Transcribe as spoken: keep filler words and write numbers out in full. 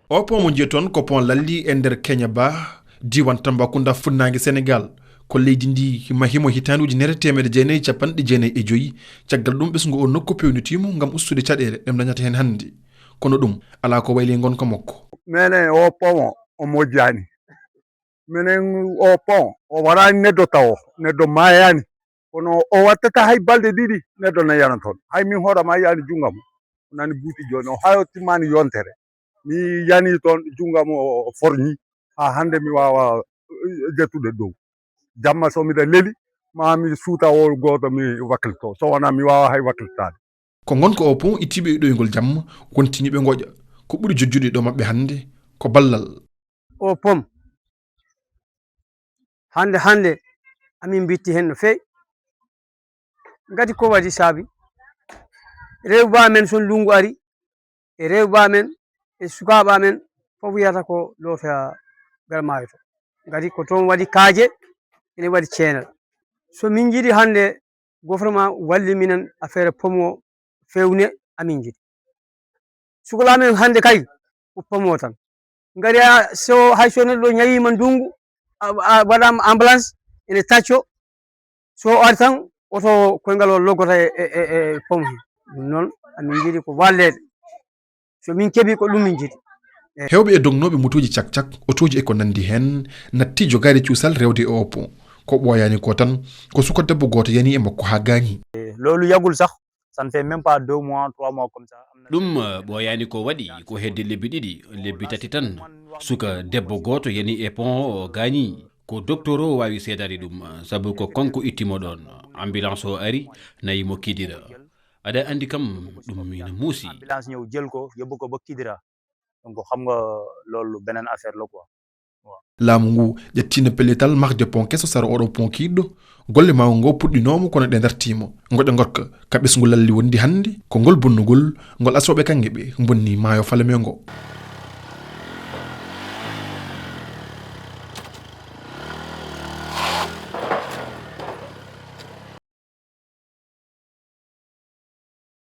O pont mo njiyaton ko pont lalli e nder Keñaba, diiwaan Tambacounda, funnaange Senegaal. Ko leydi ndi hima himo hitaande ujunere teemedde jeenayi e capanɗe jeenayi e joyi. Caggal ɗum, ɓesngu o nokku peewnitiimo ngam ustude caɗeele ɗe dañata heen hannde. Kono ɗum alaa ko wayli e ngonka makko. Mene o pont o moƴƴaani. Menen o pont o waɗaani neɗɗo tawo, neɗɗo maayaani. Kono o wattata hay balɗe ɗiɗi, neɗɗo na yana toon. Hay min hoore am a yiyaani junngo am. O nani buuti jooni, o hayo timmaani yontere. Mi yani toon, junngo am o forñi. Haa hannde mi waawa, eh, ƴettude dow. Jamma so miɗa leli, ma mi suuta o gooto mi waklito. So wonaa mi waawa hay waklitaade. Ko ngonka o pont ittiiɓe e ɗoyngol jamma, wontiniiɓe ngoƴa. Ko ɓuri jojjude ɗo maɓɓe hannde, ko ballal. O pont. Hannde, hannde, amin mbitti heen no feewi. Ngati ko waɗi saabi? Rewɓe amen, so ndunngu ari, e rewɓe amen, e sukaaɓe amen, fof wiyata ko loota Galmaayo to. Ngati ko toon waɗi kaaje, ene waɗi ceenal. So min njiɗi hannde gouvernement walli minen affaire pont o fewne, amin njiɗi. Sukla men hannde kay ko pont o tan. Ngari a, so hay so neɗɗo ñawiima ndunngu, a, a waɗaama ambulance, ene tacco. So o ari tan, oto koyngal o loggota e, e, e, e pont he. Ɗum noon, amin njiɗi ko walleede. So min keɓi ko ɗum min njiɗi. Heewɓe e dognooɓe motooji cak-cak, otooji e ko nanndi heen, natti jogaade cuusal rewde e o pont. Ko ɓooyaani ko tan, ko suka debbo gooto yani e makko haa gaañi. Loolu yagul sax, ça ne fait même pas deux mois, trois mois comme ça. Am na ɗum, eh, ɓooyaani ko waɗi, ko hedde lebbi ɗiɗi, lebbi tati tan. Suka debbo gooto yani e pont o gaañi. Ko docteur o waawi seedaade ɗum, sabu ko kanko itti mo ɗoon. Ambulance o ari, nayi mo Kidira. Aɗa anndi kam, ɗum ina muusi. Ambulance ñëw jël ko, yóbbu ko ba Kidira. Donc xam nga loolu beneen affaire la quoi. Waaw. Laamu ngu ƴettiino pellital mahde pont keso sara oɗo pont kiiɗɗo. Golle maayo ngo puɗɗinooma kono ɗe dartiima. Ngoƴa ngoɗka ka ɓesngu lalli wondi hannde ko ngol bonnugol ngol asooɓe kaŋŋe ɓe bonni maayo Falémé ngo.